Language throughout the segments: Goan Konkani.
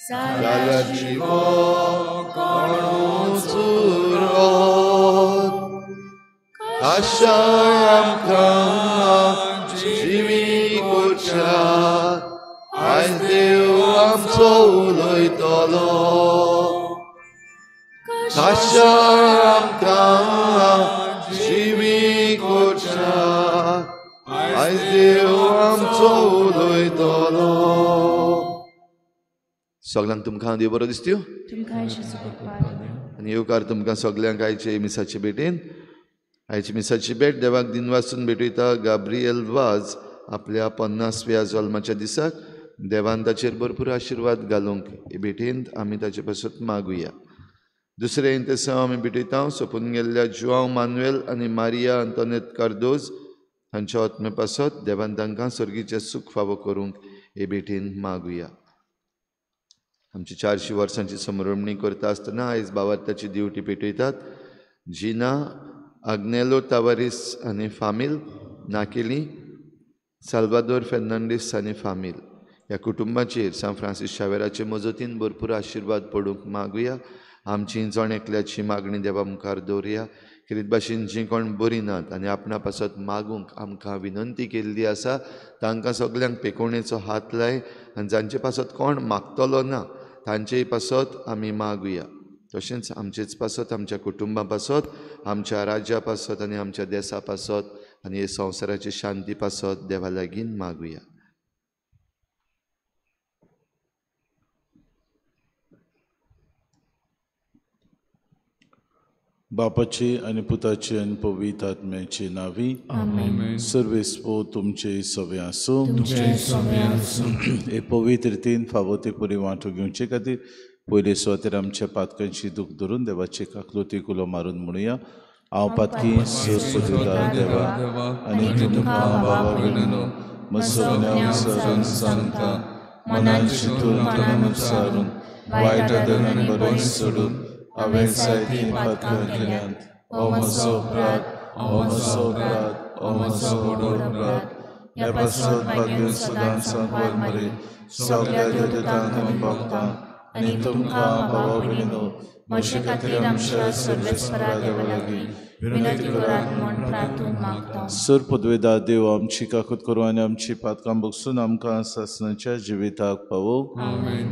जाल्यार जिवो कोणूच उरत आशा आमकां जिवी करच्याक आयज देव आमचो उलयतलो आशा आमकां जिवी करच्याक आयज देव आमचो उलयतलो. सगल्यांक तुमकां देव बरो दिसत्यो आनी येवकार तुमकां सगल्यांक आयचे मिसाचे भेटेन. आयची मिसाची भेट देवाक दिनवासून भेटयता गाब्रियल वाज आपल्या 50व्या जल्माच्या दिसाक. देवान ताचेर भरपूर आशिर्वाद घालूंक हे भेटेंत आमी ताचे पासत मागुया. दुसरें इंतेसांव आमी भेटयता सोंपून गेल्ल्या जुआंव मानुएल आनी मारिया आंतोनेत कार्दोज हांच्या आत्मे पासत देवान तांकां सर्गीचें सूख फावो करूंक हे भेटेन मागुया. आमची 400 वर्सांची समरमणी करता आसतना आयज बावार्थाची दिवटी पेटयतात जिना आग्नेलो तावारीस आनी फामील नाकेली साल्वादोर फेर्नांडीस आनी फामील ह्या कुटुंबाचेर सांत फ्रांसीस शावेराचे मजतीन भरपूर आशिर्वाद पडूंक मागुया. आमची जण एकल्याची मागणी देवा मुखार दवरुया. खेरीत भाशेन जीं कोण बरीं नात आनी आपणा पासत मागूंक आमकां विनंती केल्ली आसा तांकां सगल्यांक पेकोवणेचो हात लाय आनी जांचे पासत कोण मागतलो ना तांचेय पासत आमी मागुया. तशेंच आमचेच पासत, आमच्या कुटुंबा पासत, आमच्या राज्या पासत आनी आमच्या देसा पासत आनी हे संवसाराची शांती पासत देवा लागीं मागुया. बापाची आनी पुताची आनी पवित्र आत्म्याची नावी सर्वेस्पो तुमचे सवे आसूं. हे पवित्र रितीन फावो ते परी वांटो घेवचे खातीर पयले सुवातेर आमच्या पातकांची दूख धरून देवाचे काकलुती कुलो मारून म्हणुया. हांव पातकी सोदता देवा आनी तुमकां बाबा भयणीनो म्हजो विसरून सांगता मनान चिंतून तणान उच्चारून वायट आदरान बरें सोडून हांवें जायतीं पातकां केल्यांत. हो म्हजो अपराध, हो म्हजो अपराध, हो म्हजो व्हडलो अपराध. ह्या पासत भाग्य सदांच सांकवार मरे सगळ्या देवतांक आनी भक्तांक आनी तुमकां बाबा भयणीनो म्हजे खातीर आमच्या सर्वेस्परा देवा लागीं विनंती करात म्हूण प्रार्थून मागता. सर पदवेदा देव आमची काकूत करूं आनी आमची पातकां बगसून आमकां सासणाच्या जिविताक पावो.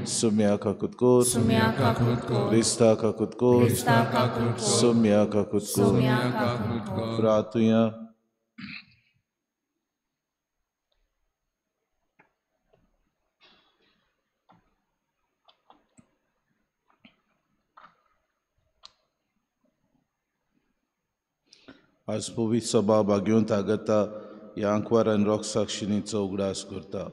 सुम्या काकूत कर, क्रिस्ता काकूत कर, सुम्या काकूत कर. प्रार्थुया. आज पवित्र सभा भाग्योंत आगता ह्या आंकवार आनी रोगसाक्षिणीचो उगडास करता.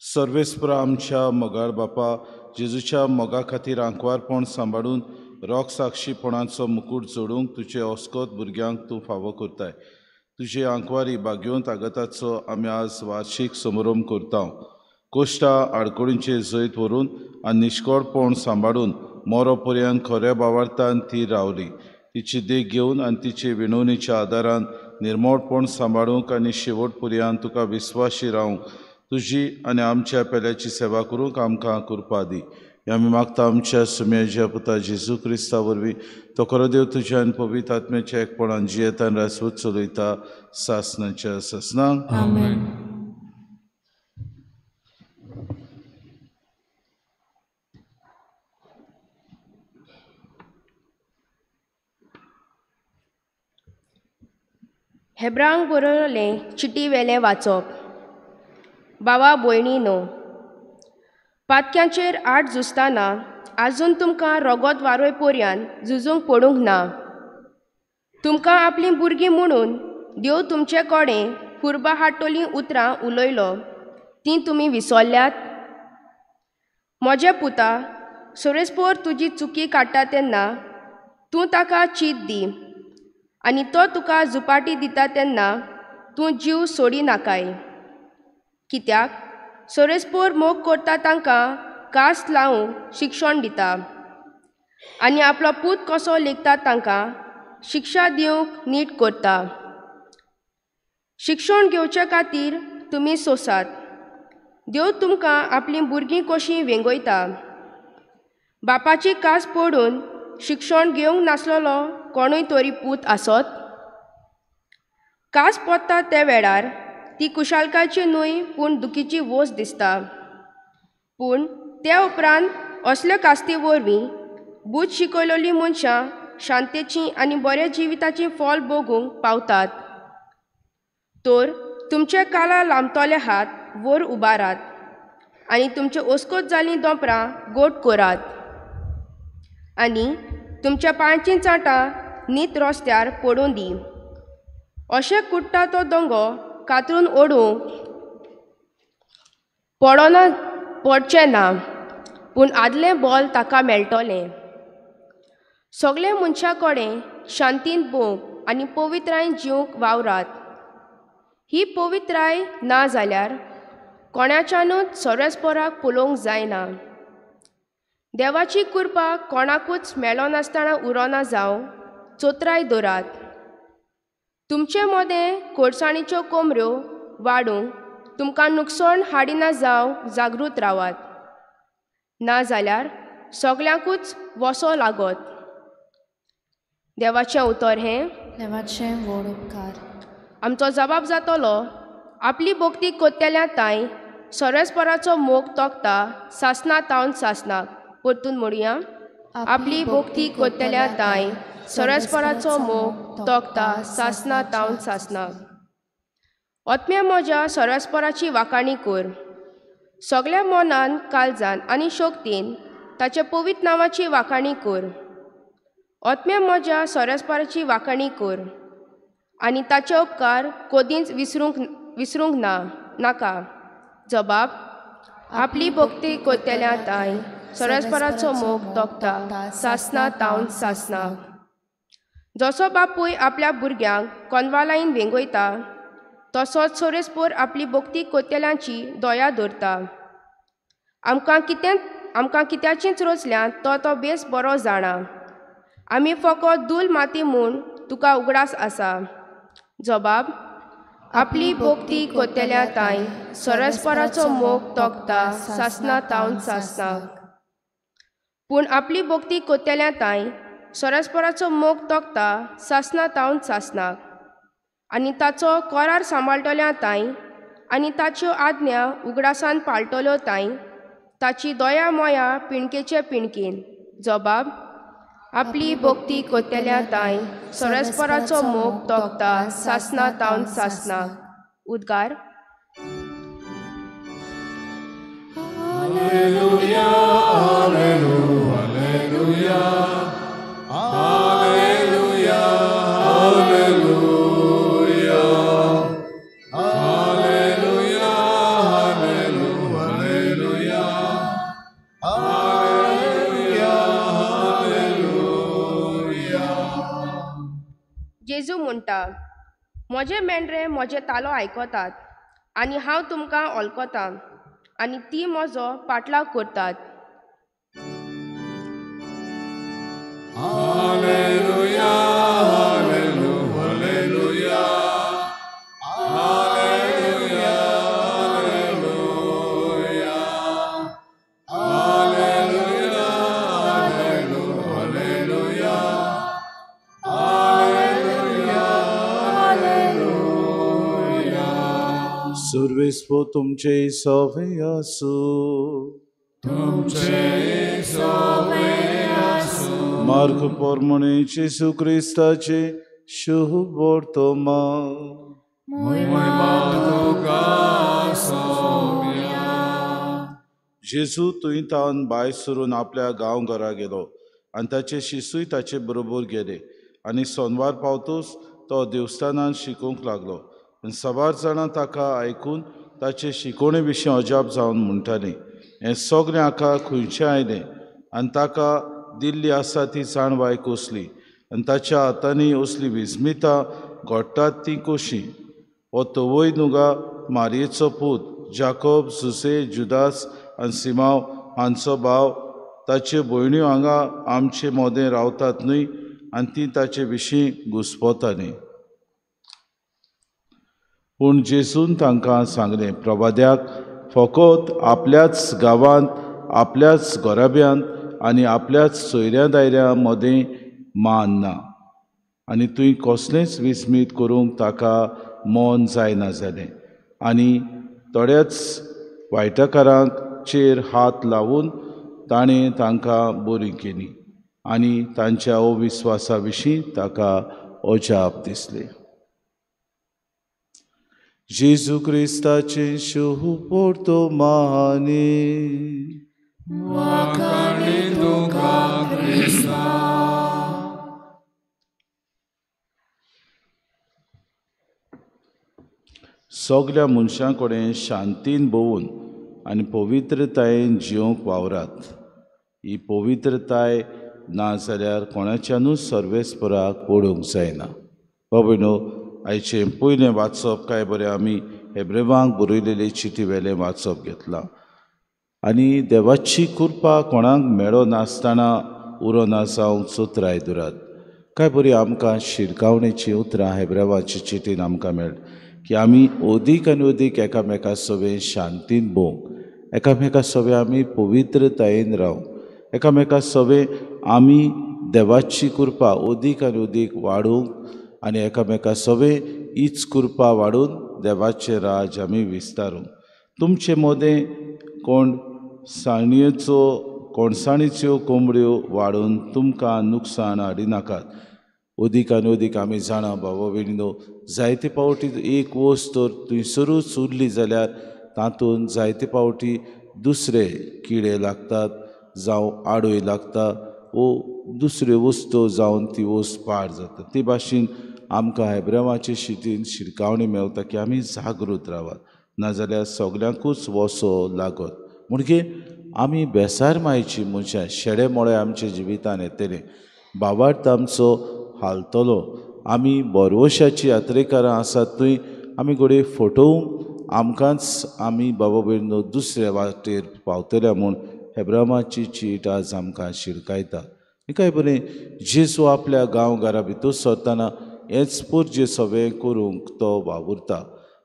सर्वेस्परा आमच्या मोगाळ बापा जेजूच्या मोगा खातीर आंकवारपण सांबाळून रोगसाक्षीपणाचो मुकूट जोडूंक तुजे अस्कत भुरग्यांक तूं फावो करताय. तुजे आंकवारी भाग्योंत आगताचो आमी आज वार्षीक समारंभ करता. कोश्टा आडकोळींचेर जैत व्हरून आनी निश्कोळपण सांबाळून मोरो पर्यंत खऱ्या बावार्थान ती रावली. तिची देख घेवन आनी तिचे विनवणीच्या आदारान निर्मोळपण सांबाळूंक आनी शेवट पर्यंत तुका विस्वाशी रावंक तुजी आनी आमच्या पेल्याची सेवा करूंक आमकां कृपा दी. आमी मागता आमच्या सुम्याच्या पुता जेजू क्रिस्ता वरवीं तो खरो देव तुज्या आनी पवित्र आत्म्याच्या एकपणान जियेतान रासवत चलयता सासणाच्या सासणाक. आमेन. हेब्रांक बरयलें चिटी वेलें वाचप. बाबा भयणी न्हू, पातक्यांचेर आठ झुजतना आजून तुमकां रगत वारोय पर्यान झुजूंक पडूंक ना. तुमकां आपलीं भुरगीं म्हणून देव तुमचे कडेन कुर्बा हाडटलीं उतरां उलयलो तीं तुमी विसरल्यात. म्हजे पुता, सोरेस्पोर तुजी चुकी काडटा तेन्ना तूं ताका चीत दी आनी तो तुका झुपाटी दिता तेन्ना तूं जीव सोडी नाकाय. कित्याक सोरेस्पोर मोग करता तांकां कास लावंक शिक्षण दिता आनी आपलो पूत कसो लेखता तांकां शिक्षा दिवंक नीट करता. शिक्षण घेवचे खातीर तुमी सोसात. देव तुमकां आपलीं भुरगीं कशीं वेंगयता बापाची कास पडून शिक्षण घेवंक नासलेलो कोणूय तरी पूत आसत? कास पडटा त्या वेळार ती कुशालकायची न्हय पूण दुखीची वोस दिसता. पूण त्या उपरांत असल्यो कास्ती वरवीं बूद शिकयलेली मनशां शांतेची आनी बऱ्या जिविताची फल भोगूंक पावतात. तर तुमचे काला लांबतले हात वयर उबारात आनी तुमचे ओस्कोत जाल्लीं दोंपरां गोट करात आनी तुमच्या पांयचीं चाटां नीत रस्त्यार पडूं दी. अशें कुट्टा तो दोंगो कातरून ओडूंक पडना पडचें ना, पूण आदलें बोल ताका मेळटलें. सगळे मनशां कडेन शांतीन भोंवक आनी पवित्रायेन जिवंक वावरात. ही पवित्राय ना जाल्यार कोणाच्यानूच सर्वेस्पराक पळोवंक जायना. देवाची कृपा कोणाकूच मेळनासतना उरना जावं चोत्राय दवरात. तुमचे मदें कोडसाणीच्यो कोमऱ्यो वाडूंक तुमकां नुकसाण हाडिना जावं जागृत रावात, नाजाल्यार सगल्यांकूच वसो लागत. देवाचें उतर हें देवाचें व्हड उपकार. आमचो जबाब जातलो आपली भक्ती कोत्तेल्या तांय सर्वेस्पराचो मोग तोखता सासना तावन सासनाक. परतून म्हणुया, आपली भक्ती कोत्तेल्या तांय सर्वेस्पराचो मोग तोखता सासना तावन सासनाक. आत्म्या म्हज्या सर्वेस्पराची वाखाणी कर. सगल्या मनान काळजान आनी शक्तीन ताच्या पवित्र नांवाची वाखाणी कर. आत्म्या म्हज्या सर्वेस्पराची वाखाणी कर आनी ताचे उपकार कदींच विसरूंक ना नाका. जबाब आपली भक्ती कोत्तेल्या तांय सर्वेस्पराचो मोग तोखता सासना तावन सासनाक. जसो बापूय आपल्या भुरग्यांक कोनवालायन वेंगयता तसोच सर्वेस्पर आपली भक्ती कोत्तेल्यांची दया दवरता. आमकां कित्याचीच रचल्यात तो तो बेस बरो जाणा. आमी फकत धूल माती म्हूण तुका उगडास आसा. जबाब आपली भक्ती कोत्तेल्या तांय सर्वेस्पराचो मोग तोखता सासना तावन सासनाक. पूण आपली भक्ती कोत्तेल्या तांय सर्वेस्पराचो मोग तोखता सासना तावन सासनाक आनी ताचो करार सांबाळटल्या तांय आनी ताच्यो आज्ञा उगडासान पाळटल्यो तांय ताची दया मोया पिणकेचे पिणकेन. जबाब आपली भक्ती कोत्तेल्या तांय सर्वेस्पराचो मोग तोखता सासना तावन सासनाक. उद्गार. Alleluia, alleluia, alleluia, alleluia, alleluia, alleluia, alleluia, alleluia. जेजू म्हणटा, म्हजे मेंढरे म्हजे तालो आयकतात आनी हांव तुमकां वळखतां आनी ती म्हजो पाटलाव करतात. Alleluia, alleluia, alleluia, alleluia, alleluia, alleluia, alleluia, alleluia. सर्वेस्पर तुमचे सवे आसूं. तुमचे सवे आसूं. मार्क पोरमणे जेजू क्रिस्ताचे शुभ वर्तमान. महिमा तुका सोम्या. जेजू थंय तावन भायर सरून आपल्या गांवघरा गेलो आनी ताचे शिसूय ताचे बरोबर गेले आनी सोनवार पावतूच तो देवस्थानांत शिकोवंक लागलो आनी साबार जाणां ताका आयकून ताचे शिकोवणे विशीं अजाप जावन म्हणटालीं, हें सगळें हाका खंयचें आयलें आनी ताका दिल्ली आसा ती जाणवाय कसली आनी ताच्या हातांनी असली विस्मितां घडटात तीं कशीं? हो तवय नुगा मारयेचो पूत, जाकोब, जुसे, जुदास आनी सिमांव हांचो भाव, ताच्यो भयण्यो हांगा आमचे मोदें रावतात न्हय? आनी ती ताचे विशीं घुस्पतालीं. पूण जेजून तांकां सांगलें, प्रवाद्याक फकत आपल्याच गांवांत, आपल्याच घराब्यांत आनी आपल्याच सोयऱ्या दायऱ्या मदें मान ना आनी तुवें कसलेंच विस्मीत करूंक ताका मन जायना जालें आनी थोड्याच वायटकारांचेर हात लावन ताणें तांकां बरी केली आनी तांच्या अविस्वासा विशीं ताका अजाप दिसलें. जेजू क्रिस्ताचें शुभ-वर्तमानी. वाखाणी तुका क्रिस्ता. सगल्या मनशां कडेन शांतीन भोंवून आनी पवित्रतायेन जिवंक वावरात. ही पवित्रताय ना जाल्यार कोणाच्यानूच सर्वेस्पराक पळोवंक जायना. बाबा, आयचें पयलें वाचप काय बरें आमी हेब्रेवांक बरयलेले चिटी वेलें वाचप घेतलां आनी देवाची कृपा कोणाक मेळो नासतना उरो ना जावंक चतुराय दुरात. काय बरी आमकां शिरकावणेचीं उतरां हेब्रेवाचे चिटीन आमकां मेळटा की आमी अदीक आनी अदीक एकामेका सवें शांतीन भोवंक, एकामेका सवें आमी पवित्रतायेन रावंक, एकामेका सवें आमी देवाची कृपा अदीक आनी अदीक वाडोवंक आनी एकामेका सवें हीच कृपा वाडून देवाचें राज आमी विस्तारूंक. तुमचे मदें कोण साणयेचो कोणसाणीच्यो कोंबड्यो वाडून तुमकां नुकसाण हाडिनाकात. अदीक आनी अदीक आमी जाणा बाबा भयणीनो, जायते फावटी एक वस्त तर थंयसरूच उरली जाल्यार तातूंत जायते फावटी दुसरे किडे लागतात जावं आडोय लागता वो दुसऱ्यो वस्तू जावन ती वस्त पाड जाता. ते भाशेन आमकां हेब्रेवाचे शितीन शिरकावणी मेवता की आमी जागृत रावात, नाजाल्यार सगल्यांकूच वसो लागत. म्हणगे आमी बेसार मायची मनशां शेडे मोळे आमच्या जिवितान येतले, बाबार्थ आमचो हालतलो. आमी बोरवशाची यात्रेकारां आसात थंय आमी घडये फटोवंक आमकांच आमी बाबा भयणीनो दुसऱ्या वाटेर पावतल्या म्हूण हेब्रामाची चीट आज आमकां शिरकायता. काय बरें जेजू आपल्या गांव घरा भितर सरतना हेच पुरजे सगळें करूंक तो वावुरता.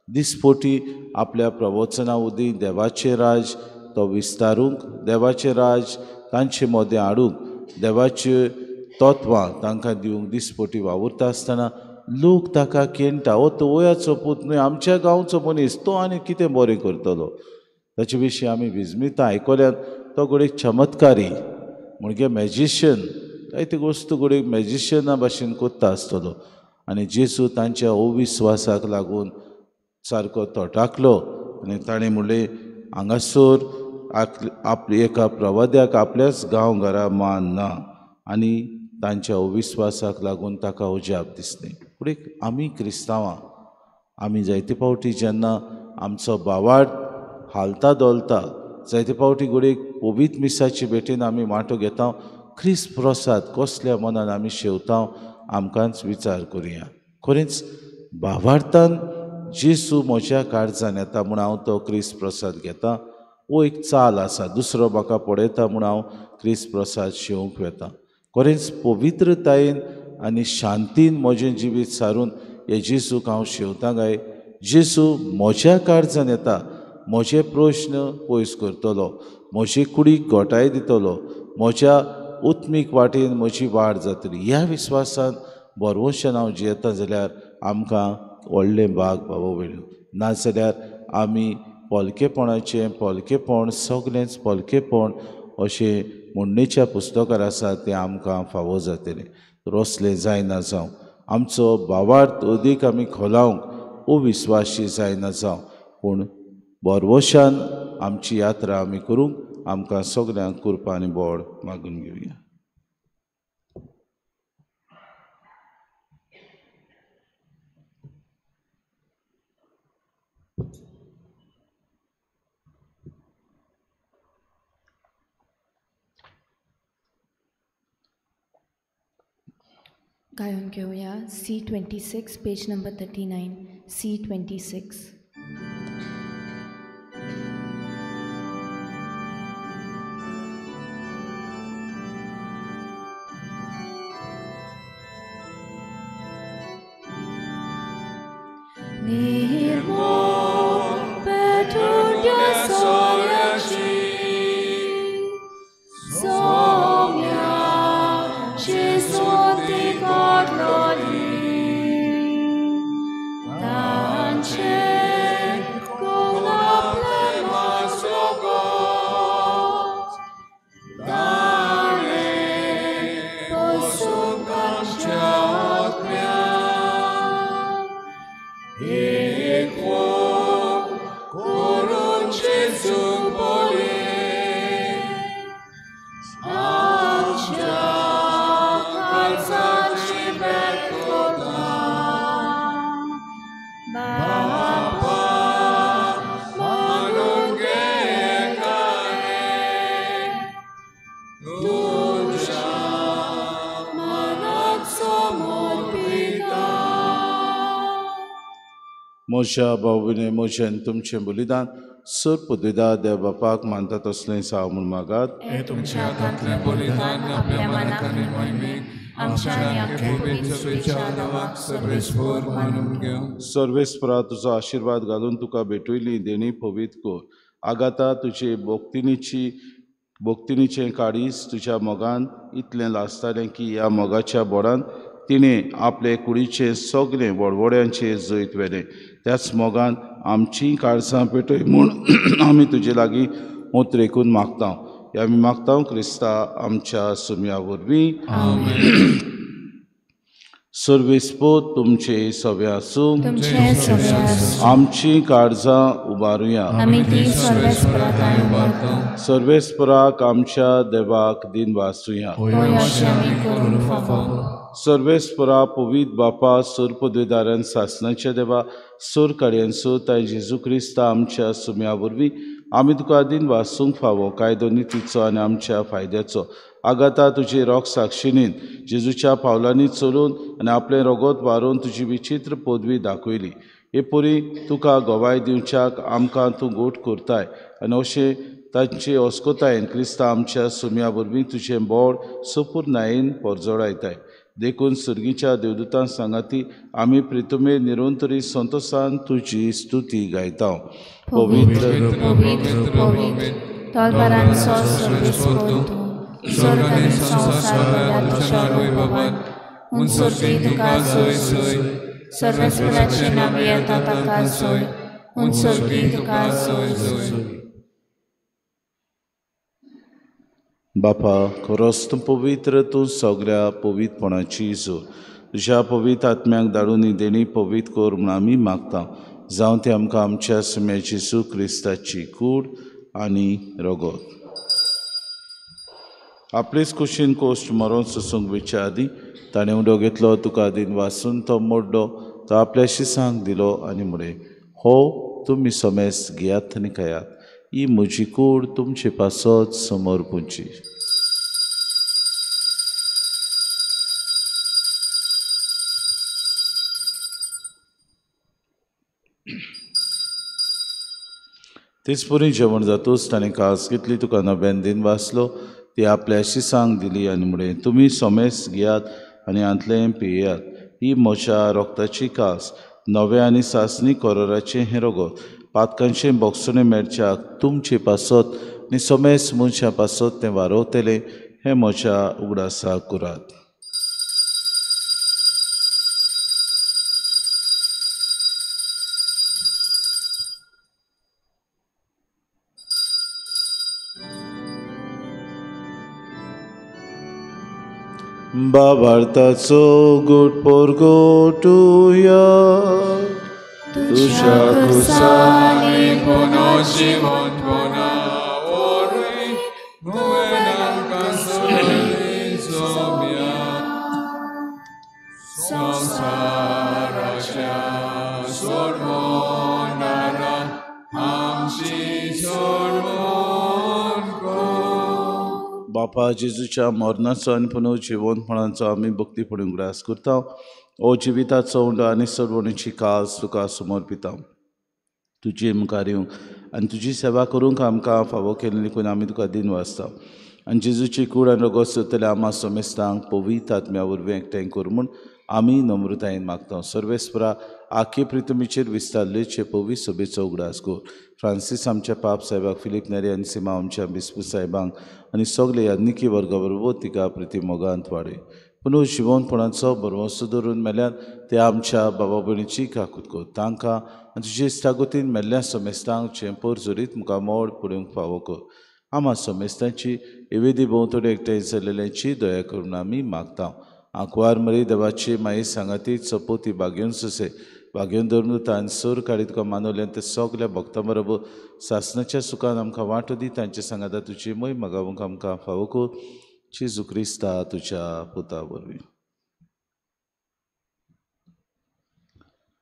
दिसपोटी आपल्या प्रवचना वरवीं देवाचें राज तो विस्तारूंक, देवाचें राज तांचे मदें हाडूंक, देवाच्यो तत्वां तांकां दिवंक दिसपोटी वावुरता आसतना लोक ताका केणटा, हो तो वयाचो पूत न्हय, आमच्या गांवचो मनीस, तो आनी कितें बरें करतलो. ताचे विशीं आमी विजमितां आयकल्यात. तो घडये चमत्कारी म्हणजे मॅजिशियन, जायते वस्तू घडये मॅजिशियना भाशेन करता आसतलो. आनी जेजू तांच्या अविस्वासाक लागून सारको तटाकलो आनी ताणें म्हणलें, हांगासर आपल्या एका प्रवाद्याक आपल्याच गांव घरा मान ना. आनी तांच्या अविस्वासाक लागून ताका अजाप दिसलें. पूण एक आमी क्रिस्तांवां आमी जायते फावटी जेन्ना आमचो भावार्थ हालता धोलता, जायते फावटी घडये पवित्र मिसाचे भेटेन आमी वांटो घेता, क्रिस्त प्रसाद कसल्या मनान आमी शेवता आमकांच विचार करुया. खरेंच भावार्थान जेजू म्हज्या काळजान येता म्हूण हांव तो क्रिस्त प्रसाद घेता, वो एक चाल आसा, दुसरो म्हाका पळयता म्हूण हांव क्रिस्त प्रसाद शेवंक वता. खरेंच पवित्रतायेन आनी शांतीन म्हजें जिवीत सारून हे जेजूक हांव शेवता काय? जेजू म्हज्या काळजान येता, म्हजे प्रश्न पयस करतलो, म्हजे कुडीक घटाय दितलो, म्हज्या उत्मीक वाटेन म्हजी वाड जातली. ह्या विस्वासान भरवंशान हांव जियेता जाल्यार आमकां व्हडलें भाग बाबा भयणीनो. नाजाल्यार आमी पोलकेपणाचें पोलकेपण सगळेंच पोलकेपण अशें म्हणणेच्या पुस्तकार आसा तें आमकां फावो जातलें. रसलें जायना जावं, आमचो भावार्थ अदीक आमी खोलावंक अविस्वाशी जायना जावं, पूण भरवंशान आमची यात्रा आमी करूंक आमकां सगल्यांक कृपा आनी बोड मागून घेवया. गायन घेवया C26 page number 39 C26. Nirmo petunia soraci, so म्हज्या भाव-भयणी म्हजें तुमचें बलिदान सर पदवीदार देव बापाक मानता तसलें साव म्हूण मागात. हें तुमच्या हातांतलें बलिदान आपल्या मनाक आनी मोहिमेक आमच्या आनी आख्या पवित्र सभेच्या नांवाक सर्वेस्पर मानून घेवं. सर्वेस्परा तुजो आशिर्वाद घालून तुका भेटयली देणी पवित्र कर. आगाता तुजे भक्तिनीचें काळीज तुज्या मोगान इतलें लासतालें की ह्या मोगाच्या बोडान तिणें आपले कुडीचें सगळें वडवड्यांचें जैत व्हेलें. त्याच मोगान आमचीं काळजां पेटय म्हूण आमी तुजे लागीं उतरेकून मागता. हे आमी मागता क्रिस्ता आमच्या सुम्या वरवीं. सर्वेस्पर तुमचे सवे आसूं. आमचीं काळजां उबारुया. सर्वेस्पराक आमच्या देवाक दिन वासुया. सर्वेस्परा पवित्र बापा सोर पदवीदारान सासणाच्या देवा सोर काडयांचो ताय जेजू क्रिस्ता आमच्या सुम्या वरवीं आमी तुका दिन वासूंक फावो कायदो नितीचो आनी आमच्या फायद्याचो. आगाता तुजी रोग साक्षिणीन जेजूच्या पावलांनी चलून आनी आपलें रोगोत वारोवन तुजी विचित्र पदवी दाखयली. हे परी तुका गवाय दिवच्याक आमकां तूं गोट करताय आनी अशें तांचे अस्कोतायेन क्रिस्ता आमच्या सुम्या वरवीं तुजें बोड सपूर्णायेन परजळायताय. देखून सर्गीच्या देवदूतां सांगाती आमी प्रितुमे निरंतरी संतोसान तुजी स्तुती गायता. पवित्र पवित्र पवित्र तलवारांचो सर्वेस्पर तूं, स्वर्ग आनी संवसार तुज्या वैभवान उंचोटी तुका जय जय. सर्वेस्पराचे नांव येता ताका जय, उंचोटी तुका जय जय. बापा खरोच तूं पवित्र, तूं सगळ्या पवित्रपणाची जोर. तुज्या पवित्र आत्म्याक धाडून ही देणी पवित्र कर म्हूण आमी मागता. जावं ती आमकां आमच्या सुम्या जेजू क्रिस्ताची कूड आनी रगत. आपलेच कुशीन कोश्ट मरोन सोसूंक वेच्या आदीं ताणें उडो घेतलो, तुका दिन वासून तो मोडलो, तो आपल्या शिसांक दिलो आनी म्हळें, हो तुमी समेस्त घेयात आनी खायात, ही म्हजी कूड तुमचे पासत समर्पूची. तेच परी जेवण जातूच ताणें कास घेतली, तुका नव्यान दिन वाचलो, ती आपल्या शिसांक दिली आनी म्हळें, तुमी समेस्त घेयात आनी हांतलें पियेयात, ही म्हज्या रोगताची कास, नव्या आनी सासणी कोरोराचें हें रगत, पातकांचें बोगसणें मेळच्याक तुमचे पासत आनी समेस्त मनशां पासत तें वारोवतलें, हें म्हज्या उगडासाक करात. बाबार्थाचो गुट पोरगोटुया तुज्या खुर्सांनी पुनर्जिवंतपणा वरवीं तुवें आमकां सोडली सोम्या. संवसाराच्या सोडवणारा आमची सोडवण कर. बापा जेजूच्या मरणाचो आनी पुनर्जिवंतपणाचो आमी भक्तीपणी उगडास करता. ओ जिविताचो उंडो आनी सरवणीची कास तुका समर्पिता. तुजे मुखार येवंक आनी तुजी सेवा करूंक आमकां फावो केल्ली देखून आमी तुका दिन वाचता. आनी जेजूची कूड आनी रगत सोदतल्या आमा समेस्तांक पवित्र आत्म्या वरवीं एकठांय कर म्हूण आमी नम्रतायेन मागता. सर्वेस्परा आखी प्रितमीचेर विस्तारलेचे पवित्र सभेचो उगडास कर. फ्रांसीस आमच्या पाप साहेबाक, फिलीप नेरी आनी सीमा आमच्या बिस्पू साहेबांक आनी सगळे याज्ञिकी वर्गा बरोबर तिका प्रिती मोगांत वाडय. पुनू जिवनपणाचो भरवंसो धरून मेल्यार ते आमच्या बाबा भयणीची काकूत कर. तांकां आनी तुजे इश्टागतीन मेल्ल्या समेस्तांक चेंपर जोरीत मुखार मोड पडूंक फावो कर. आमा समेस्तांची एवेदी भोंवतणी एकठांय जाल्लेल्यांची दया करून आमी मागता. आंकवार मरी देवाची माई सांगाती चपोती बागेवन सोसे बागेवन धरून तान सोर काडी तुका मानवल्यान ते सगल्या भक्तां बरोबर सासणाच्या सुखान आमकां वांटो दी. तांचे सांगाता तुजी मोय मागावंक आमकां फावो कर. जेजू क्रिस्ता तुज्या पुता वरवीं.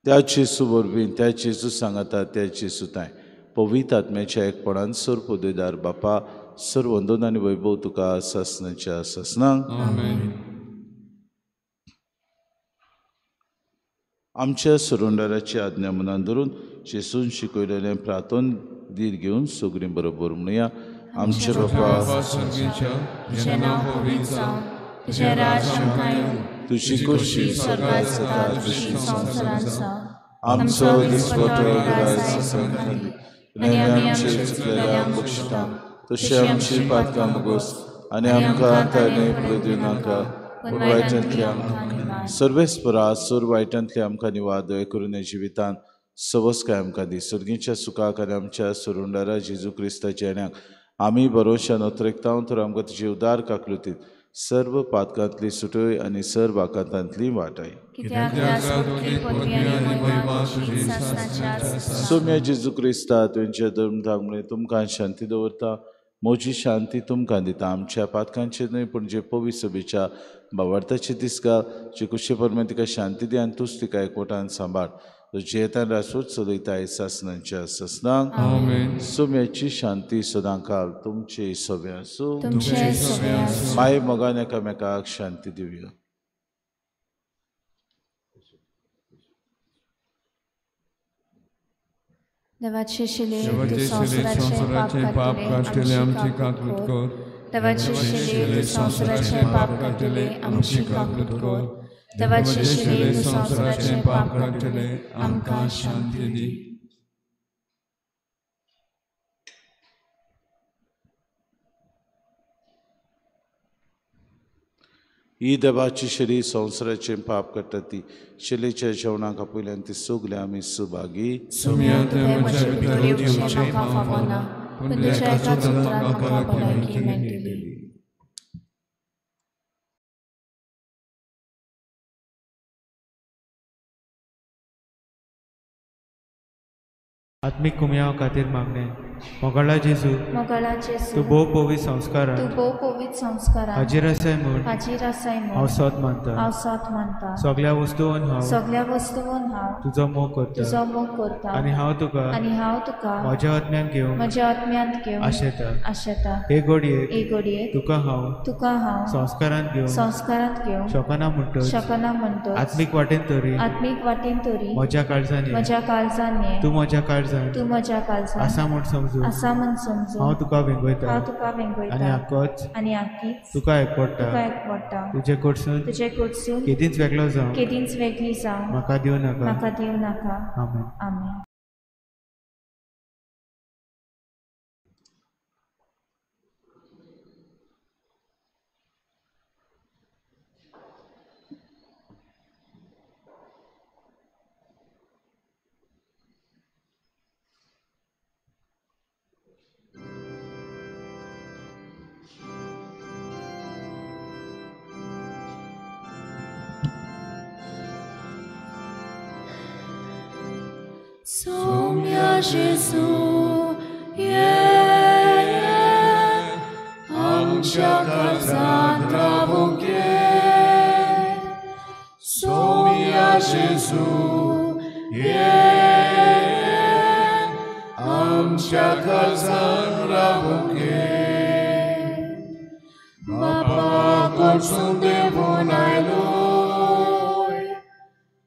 त्या जेजू वरवीं, त्या जेजू सांगाता, त्या जेजू तांय पवित्र आत्म्याच्या एकपणान सोर पदवीदार बापा सर वंदन आनी वैभव तुका सासणाच्या सासणाक. आमेन. आमच्या सरुंडाराची आज्ञा मनान धरून जेसून शिकयलेलें प्रार्थन धीर घेवन सगळीं बरोबर म्हणुया. आमचे बापा तुजें नांव पवित्र जावं, तुजें राज आमकां येवं, तुजी खोशी स्वर्गात जाता तशी संवसारांत जावं. आमचो दिसपट्टो ग्रास आमकां दी आनी आमी आमचे चुकलेल्यांक बक्षिता तशें आमची पातकां मुगोस आनी आमकां ताणें पडूं दिवं नाका, पूण वायटांतले आमकां सर्वेस्परा सोर वायटांतले आमकां निवाद दया करून जिवितान सवस्काय आमकां दी. सर्गीच्या सुखाक आनी आमच्या सरुंडारा जेजू क्रिस्ताच्या येण्याक आमी भरोश्यान अत्रेकता तर आमकां तुजी उदार काकलुतीत सर्व पातकांतली सुटय आनी सर्व आकांतांतली वाटाय. सोम्या जेजू क्रिस्ता तुमच्या धर्म म्हणे तुमकां शांती दवरता, म्हजी शांती तुमकां दिता. आमच्या पातकांचेर न्हय पूण जे पवित्र सभेच्या भावार्थाचे दिसका जे कुशे परमे तिका शांती दी आनी तूच तिका एकवटान सांबाळ. जियेतान रासोच चलयता सासनांच्या ससनांक. सोम्याची शांती सदांकाल तुमचे सभे आसूं. माय मोगान एकामेकाक शांती दिवया. देवाचे शिले संवसाराचे पाप काडटले आमची काकूत कर. देवाचे शिले संवसाराचे पाप काडटले आमची काकूत कर. देवाचे शिले संवसाराचे पाप काडटले आमकां शांती दी. ही देवाची शरीर संवसाराचें पाप काडटा ती शिलेच्या जेवणाक आपयल्यान ती सगळे आमी सुभागी. आत्मिक कुमयाव खातीर मागणें. मोगाळा जेजू, तूं भोव पवित्र संस्कारान हाजीर आसाय म्हूण हांव सोद मानता. सगळ्या वस्तून हांव तुजो मोग करता आनी हांव तुका म्हज्या आत्म्यान घेवंक आशेता. हे घडयेक तुका हांव संस्कारांत घेवंक शकना म्हणटच आत्मीक वाटेन तरी म्हज्या काळजान तूं म्हज्या काळजान आसा म्हूण समजून हांव तुका वेंगयता आनी आकीच तुका एकवटा. तुजे कडसून केदींच वेगळो जावं म्हाका दिवं नाका. आमेन. आमेन. Sommia Gesù, आमच्या काळजांत रावूंक ये. सोम्या जेजू, आमच्या काळजांत रावूंक ये. बापा कडसून देवून आयलोय,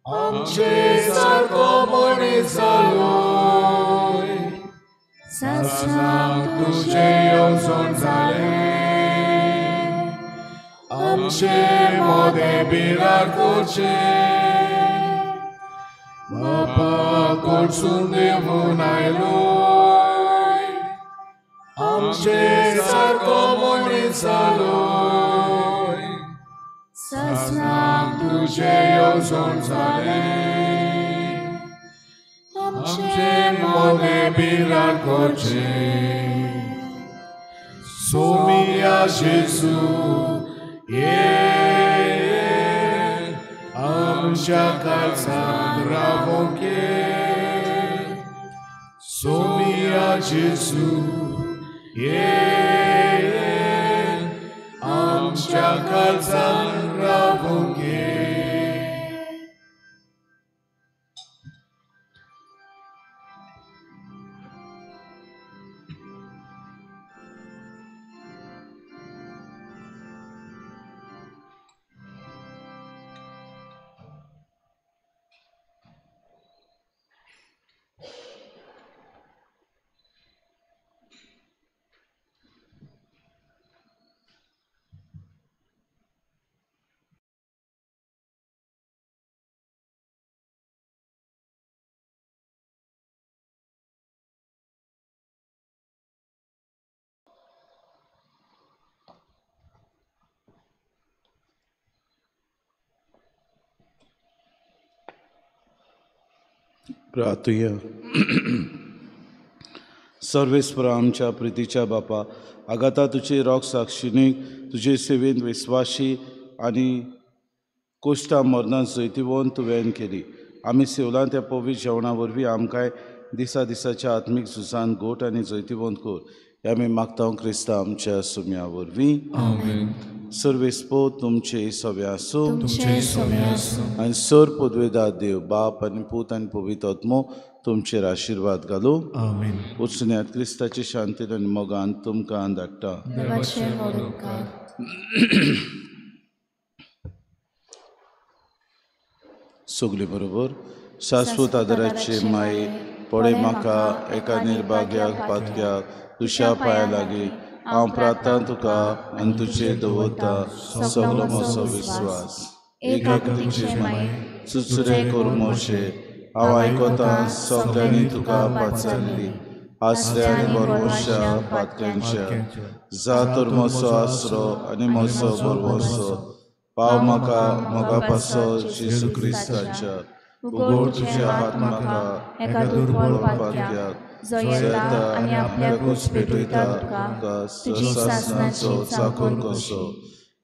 आमचे सारको मनीस जालोय. सासणाक तुजें येवजण जालें, आमचे मदें बिराड करचें. बापा कडसून देवून आयलोय, आमचे सारको मनीस जालोय. सासणाक तुजें येवजण जालें, आमचे मदें बिराड करचें. सोम्या जेजू, आमच्या काळजांत रावूंक ये. सोम्या जेजू, आमच्या काळजांत रावूंक ये. प्रार्थुया. सर्वेस्पर आमच्या प्रितीच्या बापा, आगाता तुझे रोग साक्षिणीक तुजे सेवेंत विस्वाशी आनी कोश्टा मरणां जैतिवंत तुवें केली. आमी सेवलां त्या पवित्र जेवणा वरवीं आमकांय दिसा दिसाच्या आत्मीक झुजान गोट आनी जैतिवंत कर, हे आमी मागता क्रिस्ता आमच्या सुम्या वरवीं. सर्वेस्पर तुमचे सवे आसूं आनी सर पदवेदार देव बाप आनी पूत आनी पवित्र आत्मो तुमचेर आशिर्वाद घालूं. वचुन्यात क्रिस्ताचे शांतीन आनी मोगान तुमकां धाडटा. सगळी बरोबर शाश्वत आदराचे माये पळय म्हाका एका निर्भाग्याक पातक्याक तुज्या पांया लागीं हांव प्रार्थना तुका आनी तुजेर दवरता सगलो म्हजो विस्वास. एक तुजे माये सुचरे करूं मोशे हांव आयकतां सगल्यांनी तुका पाचारली आसऱ्या आनी बरवश्या पातक्यांच्या जा तर म्हजो आसरो आनी म्हजो बरवसो पाव म्हाका मोगा पासो जेजू क्रिस्ताच्या उगड तुज्या हात म्हाका एका दुर्बळ पातक्याक जयता आनी आपल्याकूच पेटयता तुका सासणाचो चाकोर कसो.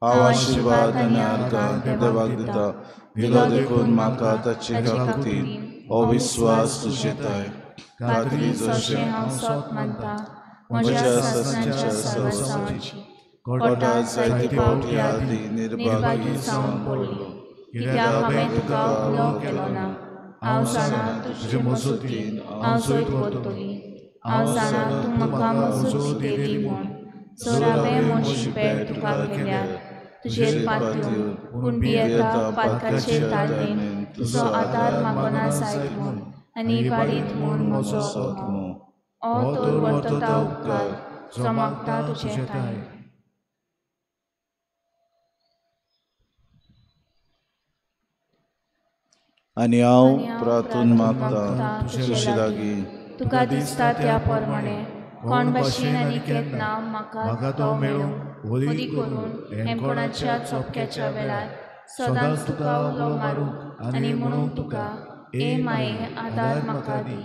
हांव आशिर्वाद आनी आर्गां देवाक दिता दिलो देखून म्हाका ताचे काकुतीन हो विस्वास तुजे ताय खात्री जशें हांव सोत मानता म्हज्या सासणाच्या सर्वसांवाची कोटा जायते फावटी आदी निर्भागी जावन पडलो कित्याक हांवें तुका उलो केलो ना. हांव जाणा तुजे मजतीन हांव जैत व्हरतली. हांव जाणा तूं म्हाका मजत दितली म्हूण. जर हांवें म्हजी भेट तुका केल्यार तुजेर पातयेवन पूण भियेता पातकाचे ताळमेन तुजो आदार मागना जायत म्हूण आनी इबाडीत म्हूण म्हजो आत्मो. ओ तर वर्तता उपकार जो मागता तुजे ताय. आनी हांव प्रार्थून मागता तुजे लागीं तुका दिसता त्या प्रमाणे कोण भाशेन आनी केन्ना म्हाका तो मेळूंक वरी करून हेमकोणाच्या चोपक्याच्या वेळार सदांच तुका उलो मारूंक आनी म्हणूंक तुका ए माये आदार म्हाका दी.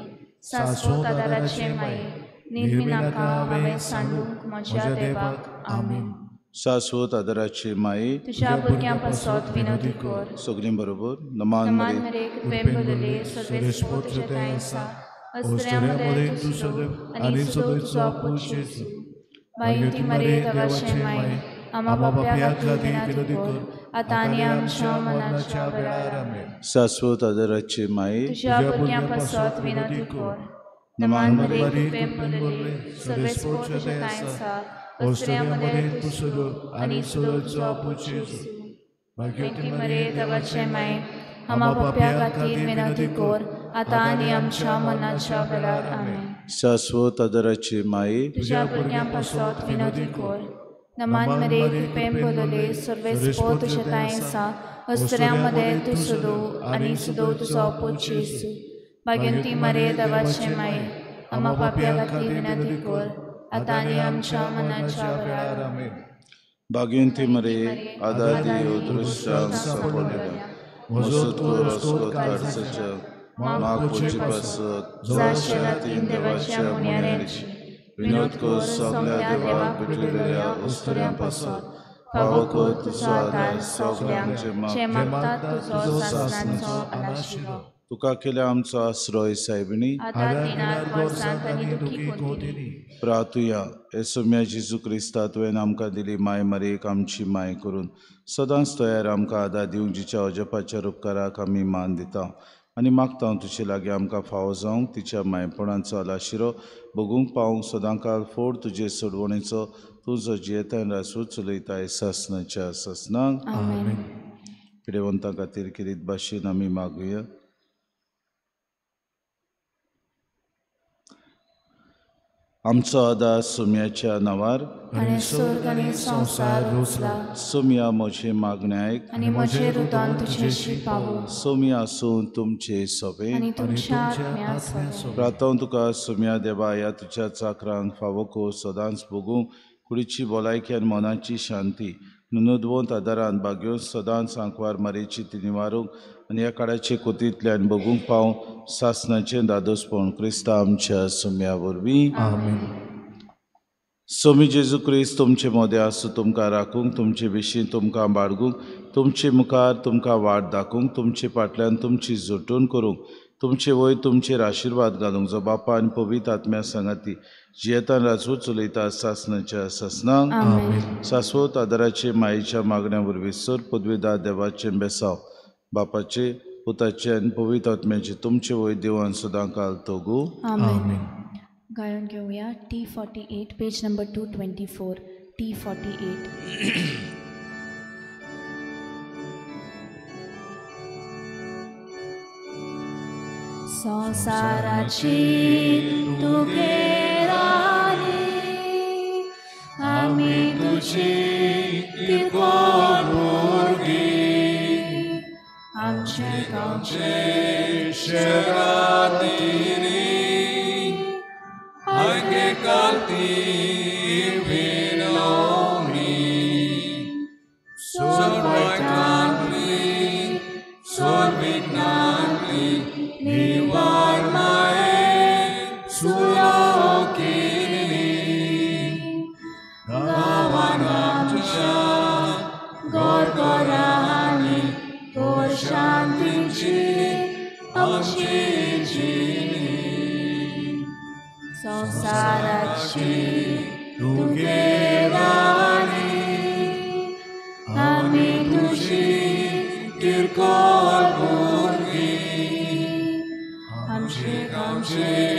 सासवत आदाराचे माये निर्मिनाका हांवें सांडूंक म्हज्या देवाक. आमेन. शाश्वत आदराचे माये तुझ्या भुरग्यां पासत विनोदी कर. सगळीं बरोबर नमान मरे कृपेन भरलेले सर्वेस्पर तुजे ठांय आसा अस्त्र्यां मदें तूं सदैव आनी सदैव तुजो पूत जेजू. बायुती मरे देवाचे माये आमा पापयां खातीर विनोदी कर आतां आनी आमच्या मरणाच्या वेळार. आमेन. शाश्वत आदराचे माये तुझ्या भुरग्यां पासत विनोदी कर. नमान मरे कृपेन भरलेले सर्वेस्पर तुजे ठांय आसा अस्त्र्यां मदें तूं सदैव आनी सदैव तुजो पूत जेजू. बायुती मरे देवाचे माये आमा पापयां खातीर विनोदी कर आतां आनी आमच्या मरणाच्या वेळार. आमेन. शाश्वत आदराचे माये तुझ्या भुरग्यां पासत विनोदी कर. नमान मरे कृपेन भरलेले सर्वेस्पर तुजे ठांय आसा अस्त्र्यां मदें तूं सदैव आनी सदैव तुजो पूत जेजू. भाग्यवंती मरे देवाचे माये आमा पापयां खातीर विनोदी कर आतां आनी आमच्या मरणाच्या वेळार. आमेन. भाग्यवंती मरे आदार दियो दृश्यांक सांपडलेल्या मजत कर अस्कोत काडसाच्या माग पोचे पासत जाशेरातीन देवाच्या मुन्याऱ्यांची विनोद कर सगळ्या देवाक भेटलेल्या अस्तुऱ्यां पासत फावो कर तुजो आदार सगळ्यांक जे मागतात तुजो सासणाचो आलाशिरो. तुका केल्या आमचो आश्रय सायबिणी प्रार्थुया. हे सोम्या जेजू क्रिस्ता तुवें आमकां दिली माय मरेक आमची माय करून सदांच तयार आमकां आदार दिवंक जिच्या अजपाच्या उपकाराक आमी मान दिता आनी मागता तुजे लागीं आमकां फावो जावंक तिच्या मायपणाचो आलाशिरो भोगूंक पावूंक सदांकाळ फोड तुजे सोडवणेचो तूं जो जियेता आनी रासू चलयता सासणाच्या सासणाक. पिडेवंतां खातीर किरीत भाशेन आमी मागुया. आमचो आदार सोम्याच्या नांवार आनी स्वर्ग आनी संवसार रुजला. सोम्या म्हजें मागणें आयक आनी म्हजें रुदन तुजेशी पावो. सोम्या आसूं तुमचे सोबे आनी तुमच्या आत्म्या सोबे. प्रार्थना तुका सोम्या देवा ह्या तुज्या चाकरांक फावो कर सदांच भोगूंक कुडीची भलायकी आनी मनाची शांती नुदवंत आदारान बागेवन सदांच आंकवार मारयेची ती निवारूंक आनी ह्या काळाचे कोतींतल्यान बगूंक पावूं सासणाचें दादोसपण क्रिस्ता आमच्या सुम्या वरवीं. सोमी जेजू क्रिस्त तुमचे मोदें आसूं, तुमकां राखूंक, तुमचे विशीं तुमकां बाळगूंक, तुमचे मुखार तुमकां वाट दाखोवंक, तुमचे फाटल्यान तुमची जोटून करूंक, तुमचे वयर तुमचेर आशिर्वाद घालूंक, जो बापा आनी पवित्र आत्म्या सांगाती जियेतान राजू चलयता सासणाच्या सासणाक. सासवत आदाराचे मायेच्या मागण्या वरवीं सर पदवीदार देवाचें बेसांव बापाचे पुताचे आनी पवित्र आत्म्याचे तुमचे वयर देवान सदां काल तोगू. गायन घेवया T48 page number 224 T48. संसाराची तुगे राणी आमी तुजी किरकोळ भुरगीं आमचे गांवचे शहरांतली आगे कालती विनवणी सोर सोर विज्ञानली निवार माये सुलोकिनी गांवान आमच्या गोरगोरांनी तोर शांतीची आमची जिणी संसाराची तुगे राणी आमी तुजी किरकोळ भुरगीं आमचे गांवचे